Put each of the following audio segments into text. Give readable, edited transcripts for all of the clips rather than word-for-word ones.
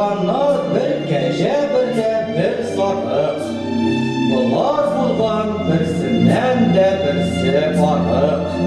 булганнар бер кәҗә берлә бер сарык. Болар булган берсеннән дә берсе арык.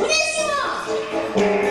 Менә сиңа!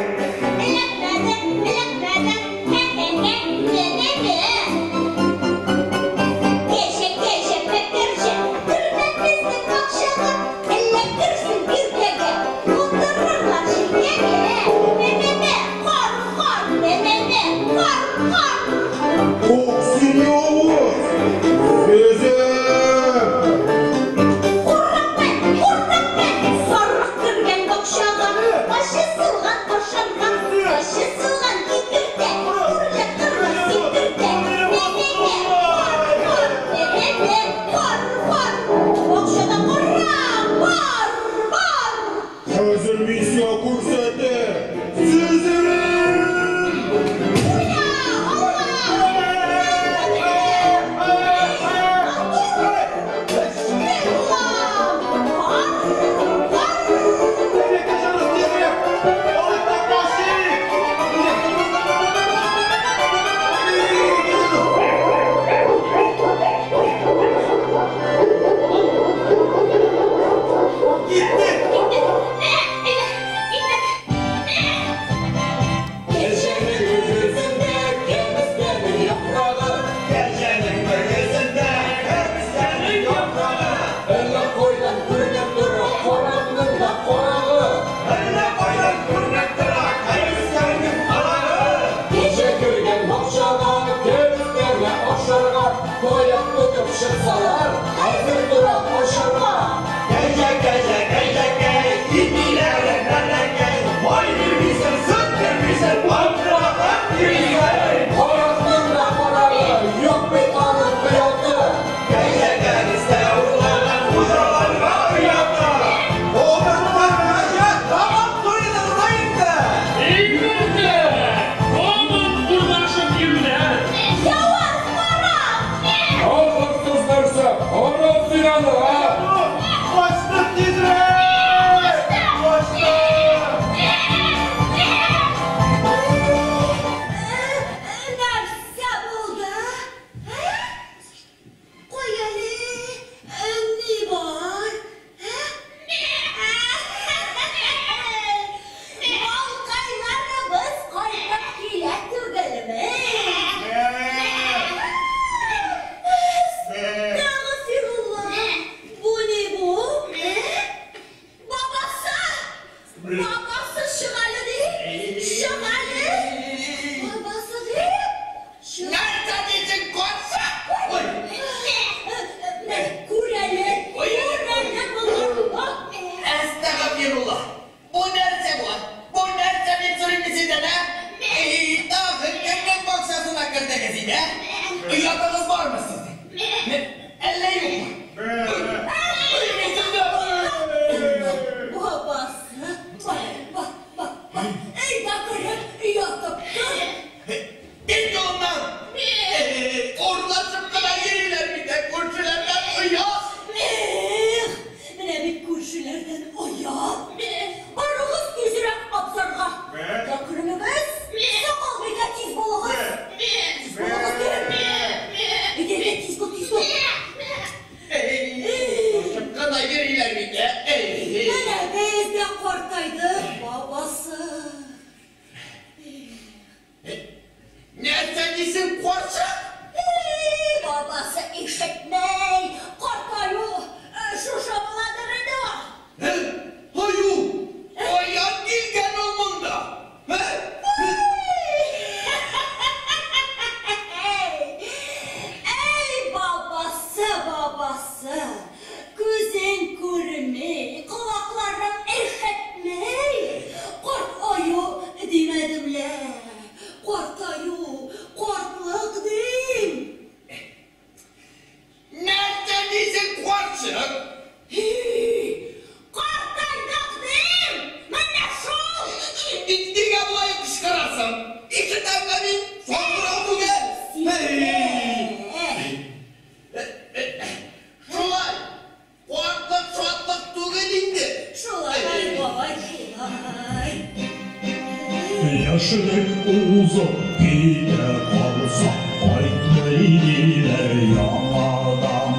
Яшьлек узып китә калса, кайтмый диләр яңадан.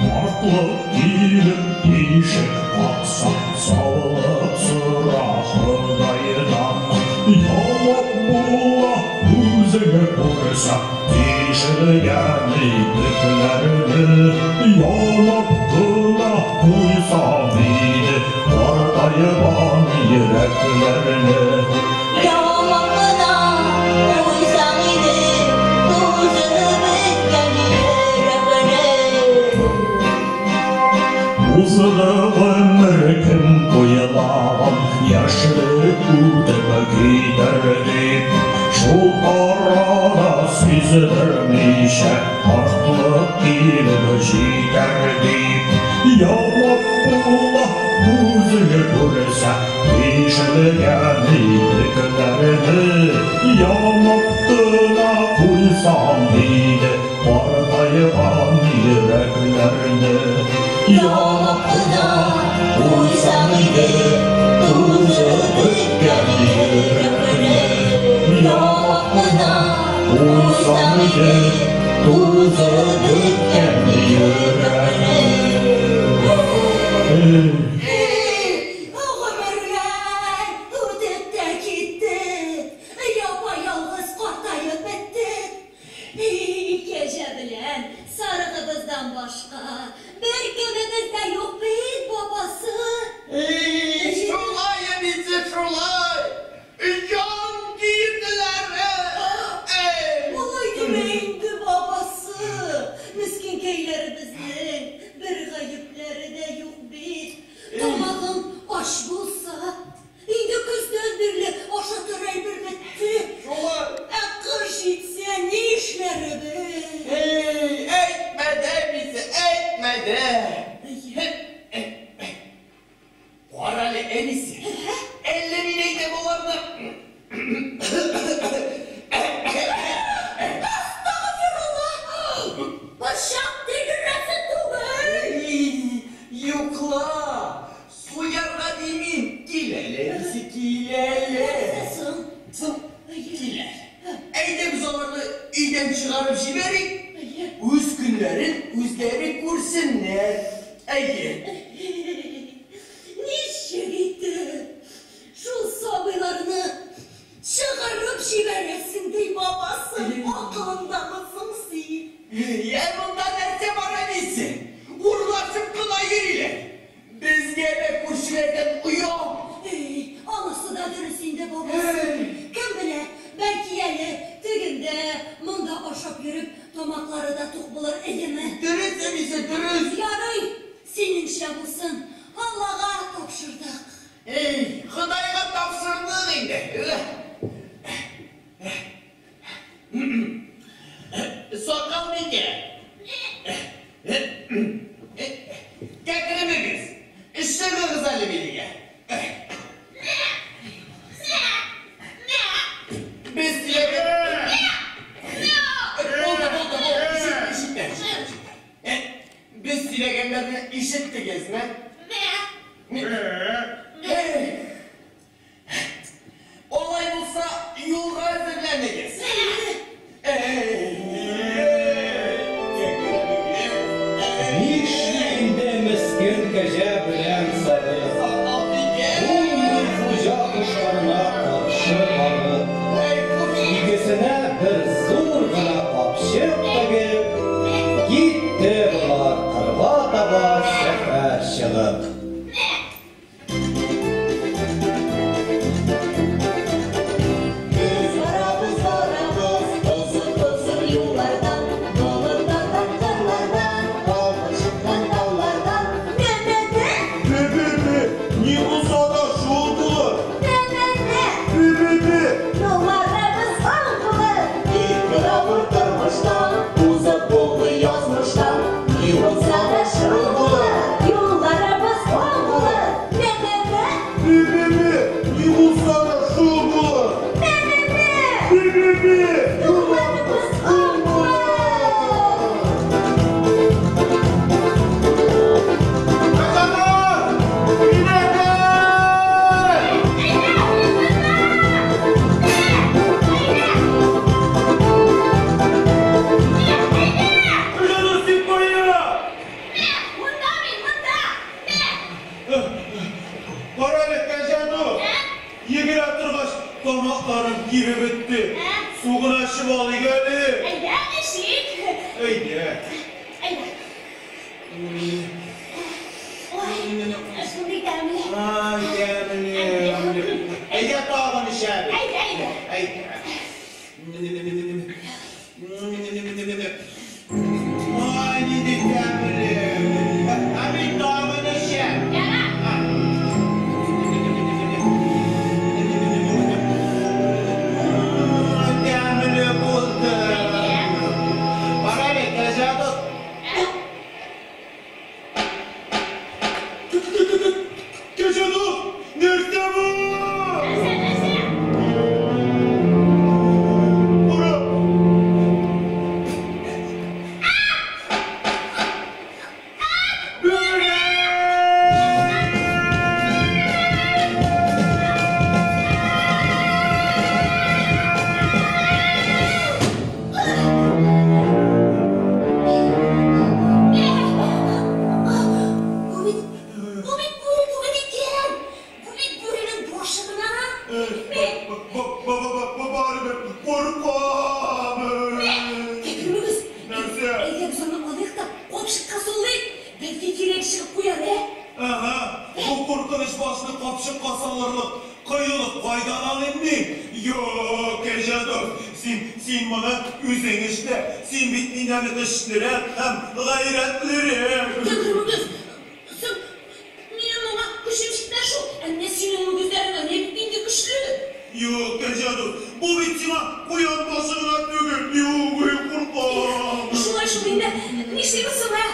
Картлык килеп ишек какса, саулык сора Ходайдан. Ямап була үзеңә күрсә, тишелгән итекләрне. Ямап кына куйсаң иде, картайган йөрәкләрне. Узды гомер кем уйлаган, яшьлек үтеп китәр дип. Шул арада сиздермичә, картлык килеп җитәр дип. Ямап була үзеңә күрсә, тишелгән итекләрне. Куйсаң иде, тузып беткән йөрәгем. Гомерләр үтеп тә китте, япа-ялгыз картаеп беттек. Кәҗә белән сарыгыбыздан башка беркемебез дә юк бит, бабасы. Шулай, әнисе, шулай. Җан киерделәр. Алай димә инде, бабасы. Мескенкәйләребезнең бер гаепләре дә юк бит. Тамагың ач булса, инде көздән бирле ашатыр әйбер бетте. Шулай. Ә кыш җитсә, ни эшләребез? Әйтмә дә, әнисе, әйтмә дә. Карале, әнисе. Әллә мин әйтәм аларны. Әстәгъфирулла! Пычак тигерәсе түгел. Юк ла. Суярга димим. Кил әле, әнисе, кил әле. Нәрсә соң? Соң, кил әле. Әйдә без аларны өйдән чыгарып җибәрик. Үз көннәрен үзләре күрсеннәр. Әйе. Ничек итеп шул сабыйларны чыгарып җибәрәсең, ди, бабасы? Акылыңдамы соң син? Йә, монда нәрсә бар, әнисе? Урлашып кына йөриләр. Безгә дә күршеләрдән оят. Эй, анысы да дөрес инде, бабасы. Кем белә, бәлки әле тегендә, монда ашап йөреп, тамаклары да тук булыр, әйеме? Дөрес, әнисе, дөрес. Ярый, синеңчә булсын. Аллага тапшырдык. Эй, Ходайга тапшырдык инде. Сакалбикә. Кәкремегез. Чыгыгыз әле бирегә. Без сөйләгән. Булды, булды, булды. Ишетте, ишетте, ишетте. Без сөйләгәннәрне ишеттегезме? Алай булса, юлга әзерләнегез. Нишли инде мескен кәҗә белән сарык? Булмый хуҗа кошларына каршы барып. Икесенә бер зур гына капчык тегеп, китте болар кырга таба сәфәр чыгып. Без барабыз, барабыз, озын-озын юллардан, болыннардан, кырлардан, алып чыккан таулардан. Нә-нә-нә, Би-би-би, ни булса да шул булыр. нә-нә-нә, Би-би-би. юлларыбыз аң булыр. Ике авыр тормыштан, узып булмый язмыштан. Ни булса да шул булыр. Юлларыбыз аң булыр. Нә-нә-нә, Би-би-би, ни булса да шул булыр. нә-нә-нә, Би-би-би, юлларыбыз аң булыр. Кәҗәдән! Инәкәй! Кәҗәдән, син кая? Монда мин, монда! Карале, Кәҗәдү! Йөгерә торгач, тамакларым кибеп бетте. Су гына эчеп алыйк әле. Әйдә, эчик! Әйдә. Әйдә. Ой, шундый тәмле. Ай, тәмле. Әйдә тагын эчәбез. Әйдә, әйдә. Әйдә. Ай, нинди тәмле. Ә мин тагын эчәм. Яра. Ай, тәмле булды. Карале, кәҗә дус. Кәҗә дус, нәрсә бу? Нәрсә, нәрсә? Карале, Юк, Кәҗә дус, син моны үзең эшлә. Син бит миннән көчлерәк һәм гайрәтлерәк. Кәкре мөгез, соң минем моңа көчем җитмәс шул. Ә менә синең мөгезләрең әнә бит нинди көчле. Юк, Кәҗә дус, бу бит сиңа куян башы гына түгел. Юк, ой, куркам. Шулай шул инде. Нишлибез соң, ә?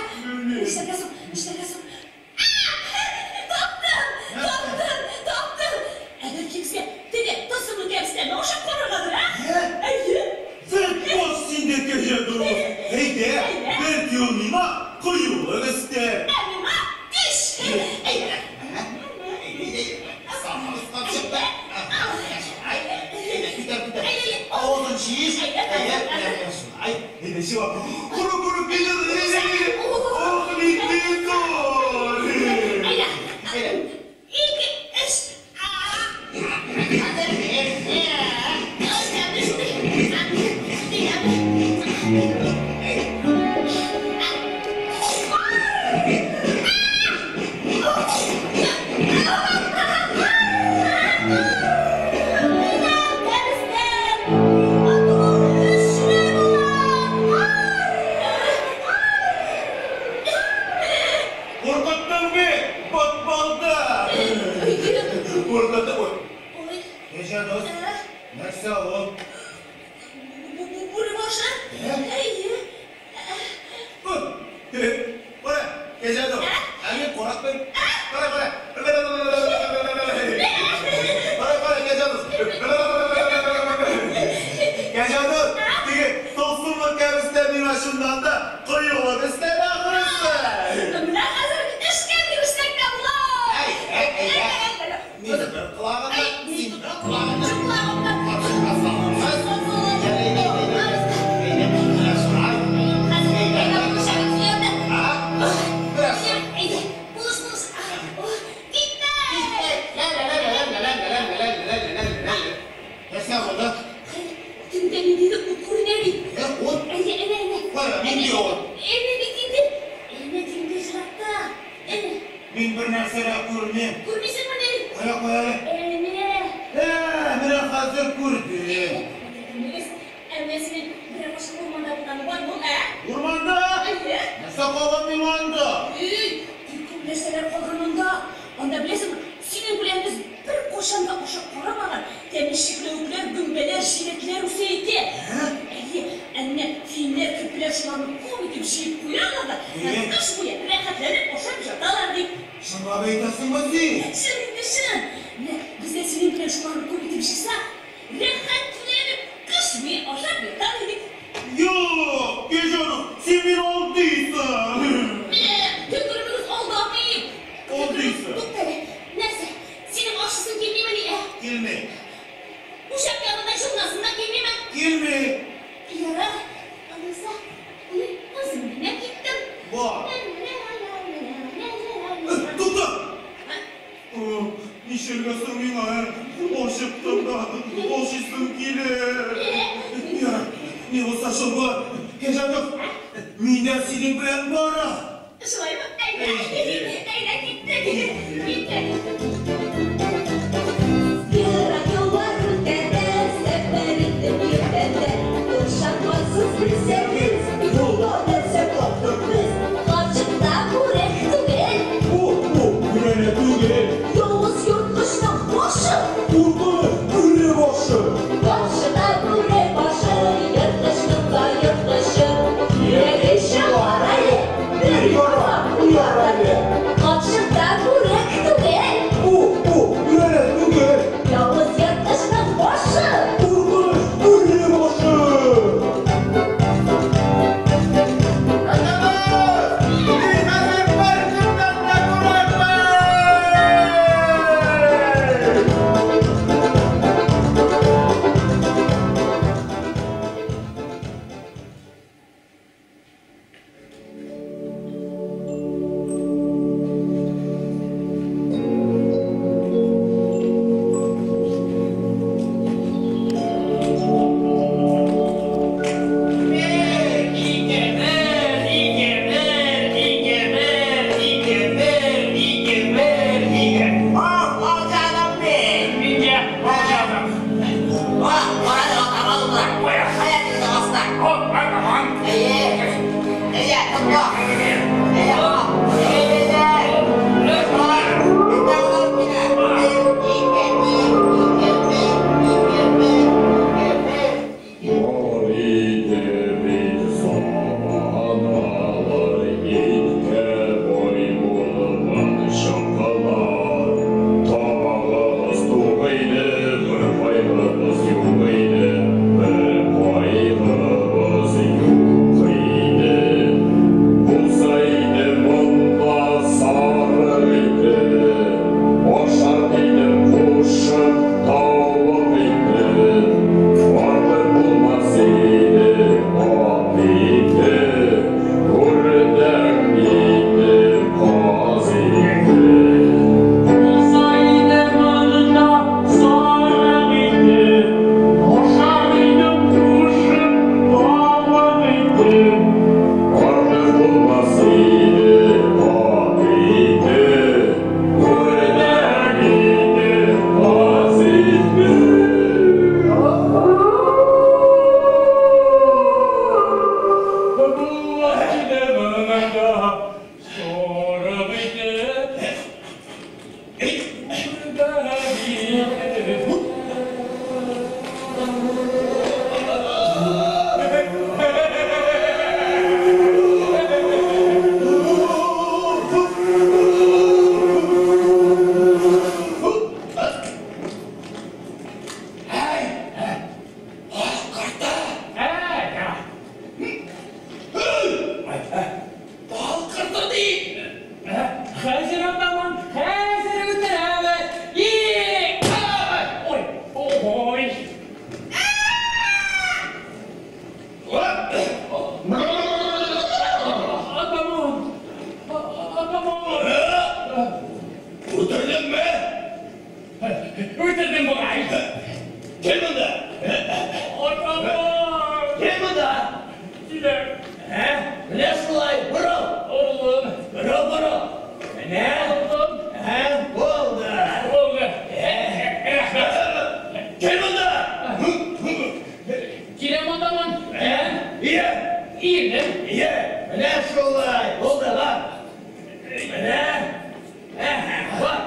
Нишләргә соң? Нишләргә соң? Таптым! Таптым! Таптым! Ә бәлки безгә теге тылсымлы кәбестәне ашап караргадыр, ә? Әйе. Вәт баш син дә, Кәҗә дус. Әйдә, бәлки ул миңа кыюлык өстәр. Ә миңа көч. Әйдә. Авызын чиш. Әйдә, шулай. Әйдә, чыга. Коры, коры, Кәҗә дус. Ох, нинди зур. Әйдә. Ике, өч. Куркыттың бит, батбалда. Куркыттың. Ой, Кәҗә дус, нәрсә ул? Бүре башы? Әйе. Кара, Кәҗә дус, ә мин курыкмыйм. Кара, кара. Кара, кара, Кәҗә дус. Кәҗә дус, теге тылсымлы кәбестә миңа чыннан да кыюлык өстәде ахрысы. Менә хәзер эшкә керешсәк тә була. Мин бер колагымда, син бер колагыңда. Колагымда. Әйдә, булыш, булыш. Китте! Нәрсә булды? Төнлә ниндидер ут күренә бит. Ут? Әйдә, әнә, әнә. Кая, нинди ут? Әнә бит инде. Әнә төнге еракта. Әнә. Мин бер нәрсә дә күрмим. Күрмисеңме ни? Кая, кая әле? Әнә. Менә хәзер күрдем. Ә менә синең берәр башка урманда булганы бармы, ә? Урманда? Әйе. Нәрсә калган миңа анда? Эй, бик күп нәрсәләр калган анда. Анда беләсеңме, синең белән без бер кашан да ашап карамаган тәмле чикләвекләр, гөмбәләр, җиләкләр үсә икән. Әйе, ә менә тиеннәр, керпеләр шуларны күп итеп җыеп куялар да, Әйе. кыш буе рәхәтләнеп ашап яталар дип. Чынлап әйтәсеңме син? Чын инде, чын. Менә без дә синең белән шуларны күп итеп җыйсак, рәхәтләнеп кыш буе ашап ятар идек. Юк, Кәҗә дус, син мине алдыйсың. Менә, төкерегез алдамыйм. Алдыйсың. Тукта әле, нәрсә? Синең ашыйсың килмиме ни, ә? Килми. Учак янында җылынасың да килмиме? Килми. Ярар, алайса, мин үзем генә киттем. Бар. Тукта! Нишләргә соң миңа, ә? Ачыктым да, ашыйсым килә. Ярар, ни булса шул була. Кәҗә дус, мин дә синең белән барам. Шулаймы? Әйдә, әйдә, киттек, киттек. Ерак юллар үткәндә, сәфәр иттем иртәндә. Ышанмассыз белсәгез, юлда нәрсә таптык без. Карчыкта бүрек түгел, Бу, бүрәнә түгел. явыз ерткычның башы. Куркыныч бүре башы. Каршыда бүре башы, ерткычның да ерткычы. Йөрәге чыгар әле, бер яра куяр әле. Атаман! Кил монда! Киләм. Ә? Менә шулай, борыл! Борылдым. Борыл, борыл! Менә. Борылдым. Ә, булды. Булды. Рәхмәт. Кил монда! Киләм, атаман. Ә? Ие! Иелдем. Ие! Менә шулай, булды, бар. Менә. Әһә, бар.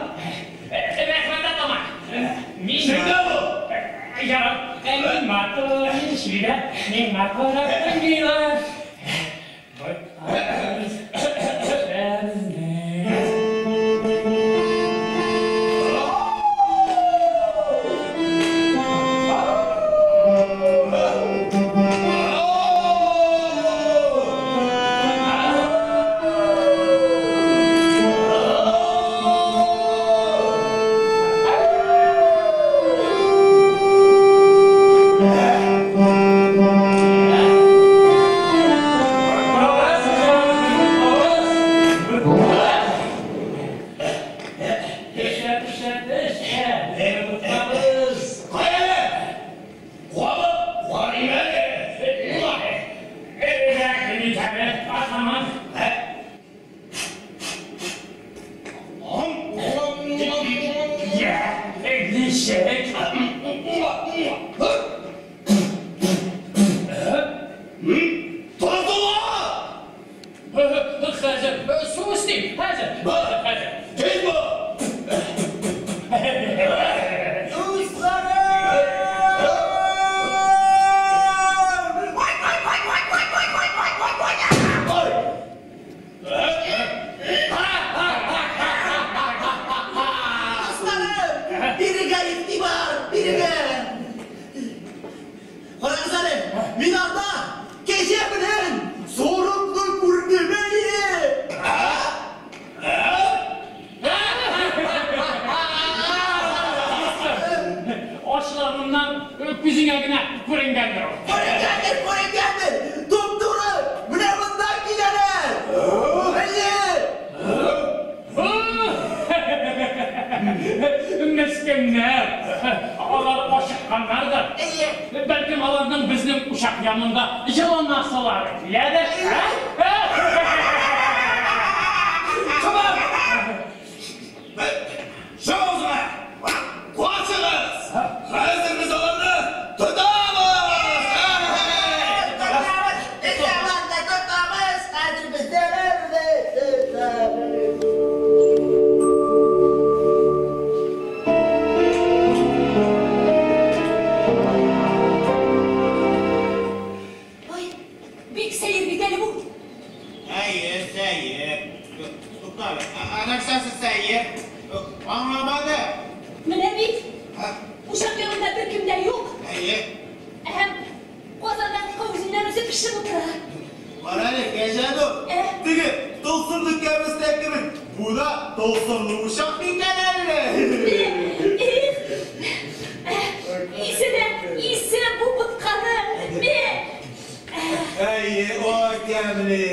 Рәхмәт, атаман. Мин... Шунда бул! Ярар. Мин матур, мин чибәр, миңа карап тыңлыйлар. Боткабыз пешерде. Пешә, пешә, пешә, боткабыз. Кая әле? Кабып карыйм әле. Рәхим ит әле, атаман. Я, ничек? Тотыла! Хәзер су эстим, хәзер. Хәзер. Тиз бул! Дусларым! Ой, ой, ой, ой, ой, ой, ой, ой, ой, ой! Ой! Дусларым! Бирегә игътибар, бирегә! Карагыз әле, мин анда кәҗә белән сарыкны күрдем әле! Ачларыннан күзеңә генә күренгәндер ул. Күренгәндер, күренгәндер! Туп-туры менә монда киләләр! Әйе! Мескеннәр! Алар ашыкканнардыр. Әйе! Бәлкем аларның безнең учак янында җылынасылары киләдер, ә? Чабам! Чап авызыңа! Качыгыз! Хәзер без аларны тотабыз! Тотабыз! Тотабыз! Тотабыз! Хәзер без тотабыз! Ай, бик сәер бит әле бу. Әйе, сәер. Тукта әле, ә нәрсәсе сәер? Аңламады. Менә бит, Һа, учак янында беркем дә юк. Әйе. Һәм казанда үзеннән үзе пешеп утыра. Бар әле, кәҗә дус. Ә? Теге тылсымлы кәбестә кебек. Бу да тылсымлы учак микән әле? Эх, исе дә, исе бу ботканы. Мә! Әйе, ой, тәмле.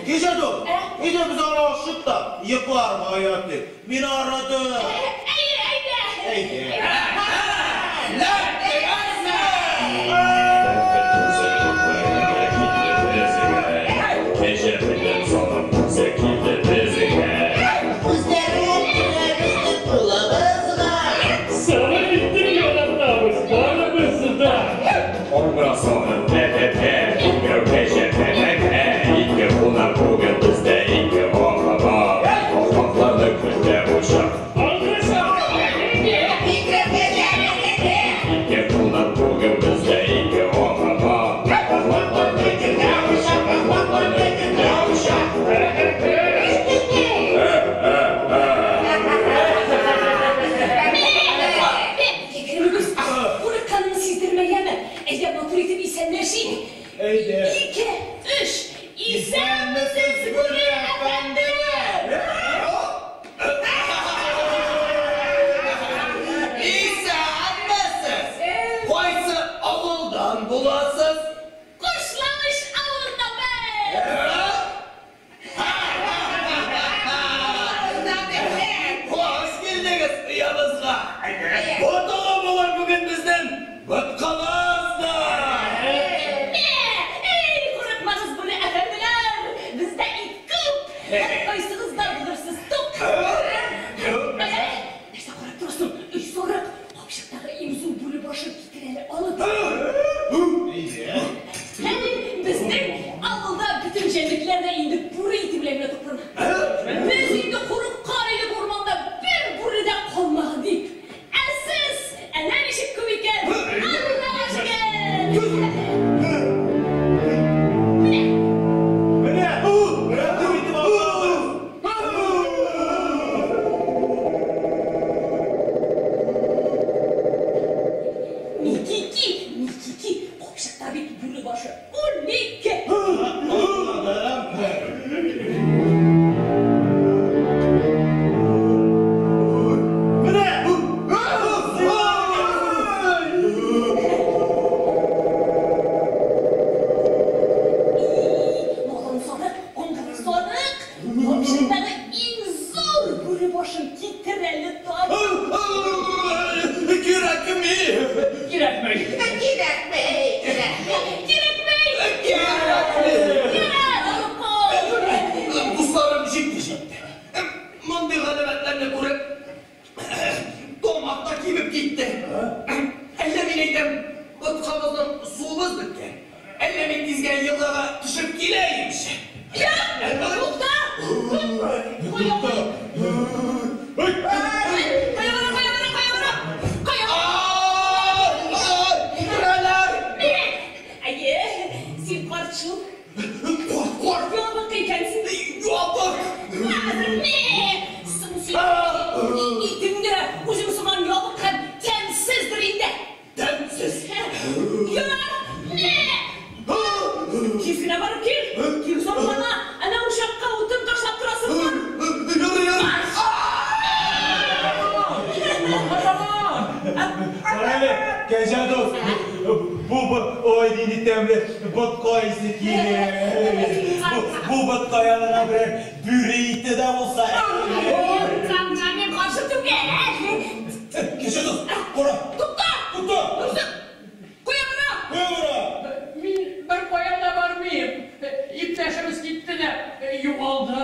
Кәҗә дус, Ә? әйдә без аны ашыйк та йокларга ятыйк. Мин арыдым. Әйе, әйдә. Әйдә. Үзләрен керәбез кулыбызга. Sana gittim yolundayız, barımızı da. Кәкремегез, курыкканын сиздермәгәнме? Әйдә, матур итеп исәнләшик. Әйдә. Ике, өч. Исәнмесез, Бүре әфәнделәр! Исәнмесез! Кайсы авылдан буласыз? Кошлагыч авылында без! Хош килдегез оябызга! Ботылы булыр бүген безнең боткалар! Боткабызның суыбыз беткән. Әллә мин тизгән елгага төшеп киләемче. Тукта! Тукта! Кая барам, кая барам, кая барам? Кая? Үтерәләр! Әйе, син карт шул. Карт! Ябык икәнсең. Ябык! Хәзер соң син итең дә үзең сыман ябык һәм тәмсездер инде. Тәмсез! Ярар! Тиз генә барып кил. Тиз озаклама. Әнә учакка утын ташлап торасың бар. Ярый, ярый. Карале, кәҗә дус, бу ой нинди тәмле ботка исе килә. Бу ботка янына берәр бүре ите дә булса. Мин каршы түгел. Кәҗә дус, кара. Тукта! Тукта! Куя бара! Куя бара! Мин бер кая да бармыйм. Иптәшебез китте дә югалды.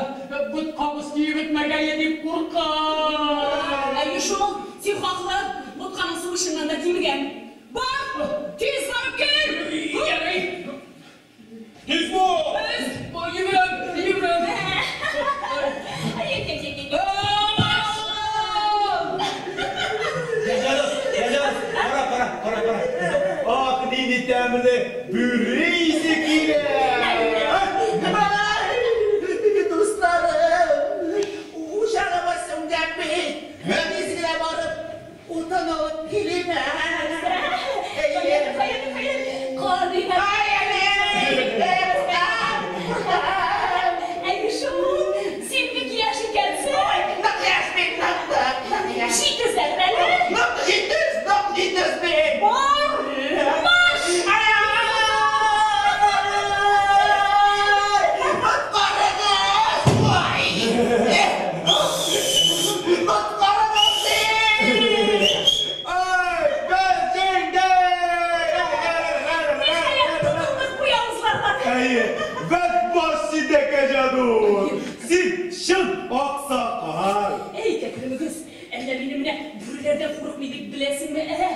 Боткабыз киеп бетмәгәе дип куркам. Әйе шул, син хаклы. Ботканың суы чыннан да кимегән. Бар, тиз барып кил! Ярый. Тиз бул! Йөгерәм, йөгерәм. Кәҗә дус, кәҗә дус, кара, кара, кара, кара. Ах, нинди тәмле бүре исе килә. Дусларым, учагыбыз сүнгән бит. Тиз генә барып, утын алып килим. Әйе шул, син бик яшь икәнсең. Нык яшь мин, нык, нык яшь. Җитезләр әле. Нык җитез, нык җитез мин. Бар, марш! Коткарыгыз! Ой! Коткарыгыз! Ай, бәлчеңдә! Ниһаять, тотындык бу явызларга. Әйе, вәт баш синдә, кәҗә дус. Син чын аксакал. Әй, кәкремегез, әллә мине менә бүреләрдән курыкмый дип беләсеңме, ә?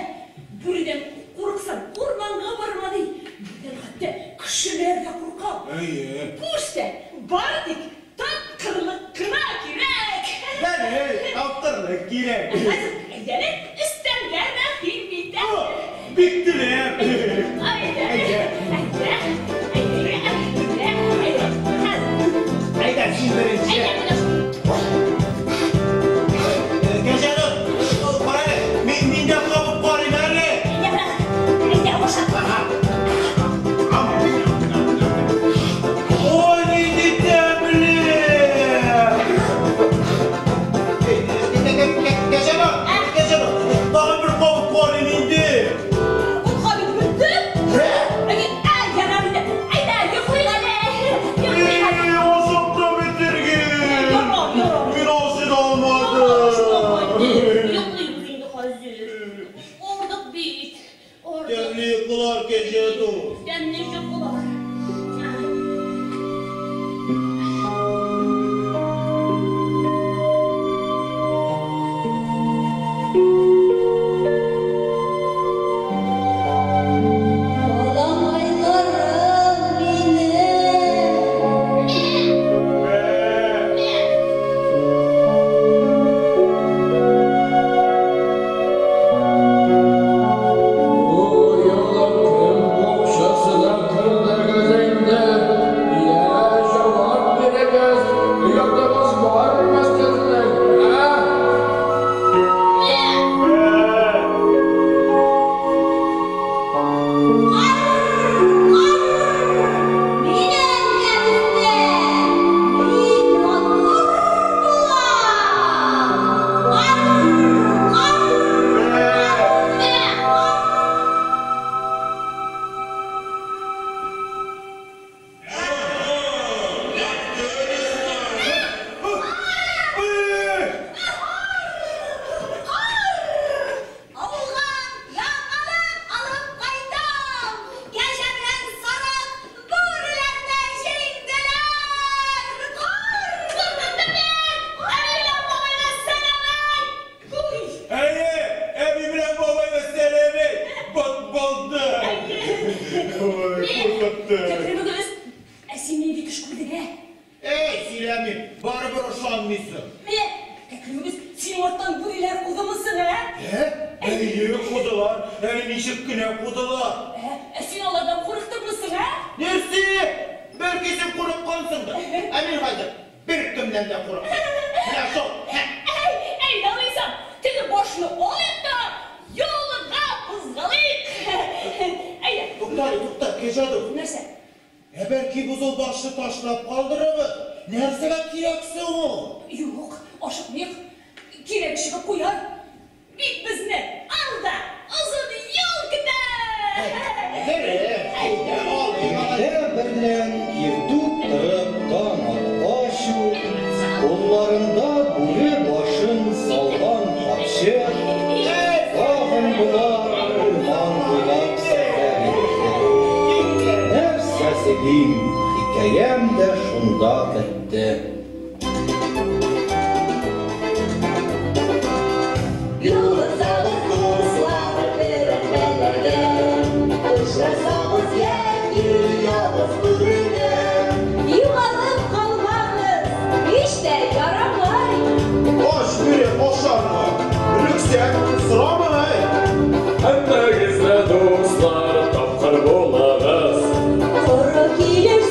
Бүредән курыксаң, урманга барма ди. Бүредән хәтта кешеләр дә курка. Әйе. Бу эштә бары тик тапкырлык кына кирәк. Әйе, тапкырлык кирәк. Хәзер әйдәле, өстәлгә рәхим ит. Бик теләп. Әйдә, әйдә, әйдә, әйдә, әйдә. Хәзер, Әйдә, син беренче. әйдә, менә. Кәҗә дус, кара әле, мин дә кабып карыйм әле. Әйдә, менә. Әйдә, аша. Ой, нинди тәмле! Кәҗә дус, кәҗә дус, тагын бер кабып карыйм инде. Ботка бит бетте. Әйдә, әй, ярар инде. Әйдә, йоклыйк әле. Йоклыйк әле. Эй, ашап та бетергән. Ярар, ярар. Мин ашый да алмадым. Йоклыйбыз инде хәзер. Ордык бит. Ордык. Тәмле йокылар, кәҗә дус. Тәмле йокылар. Баламайларым минем. Бу юлы кем бакчасына кердегез инде? Йә, җавап бирегез, оятыгыз бармы сезнең, ә? Минем кәбестә бик матур була. Кар, кар, кар. Авылга яңалык алып кайтам. Ой, куркытты. Кәкре мөгез, ә син нинди төш күрдең, ә? Әй, сөйләмим, барыбер ышанмыйсың. Менә, кәкре мөгез, синең арттан бүреләр кудымы соң, ә? Ә? Әйе, кудылар. Әле ничек кенә кудылар. Ә, ә син алардан курыктыңмы соң, ә? Нәрсә? Бәлки син курыккансыңдыр. Ә мин хәзер беркемнән дә курыкмыйм. Менә шул. Һә. Әй, әйдә алайсам, теге башны алыйк та, юлга кузгалыйк. Әйдә. Тукта әле, тукта, Кәҗә дус. Нәрсә? Ә бәлки без ул башны ташлап калдырырбыз? Нәрсәгә кирәк соң ул? Юк, ашыкмыйк. Кирәк чыгып куяр. Бит безне алда озын юл көтә. Дөрес, әйдә алыйк алай. Иртә берлән иртүк торып таң аткач ук, кулларында бүре башын салган капчык, тагын болар урман буйлап сәфәр итте. Нәрсә сөйлим, хикәям дә шунда бетте. Юлыксагыз, дуслар, берәр бәлагә, Очрасагыз яки явыз бүрегә. Югалып калмагыз, һич тә ярамый. Ач бүре ашармы? Рөхсәт сорамый. Һәммәгез дә, дуслар, тапкыр булыгыз. Коры килеш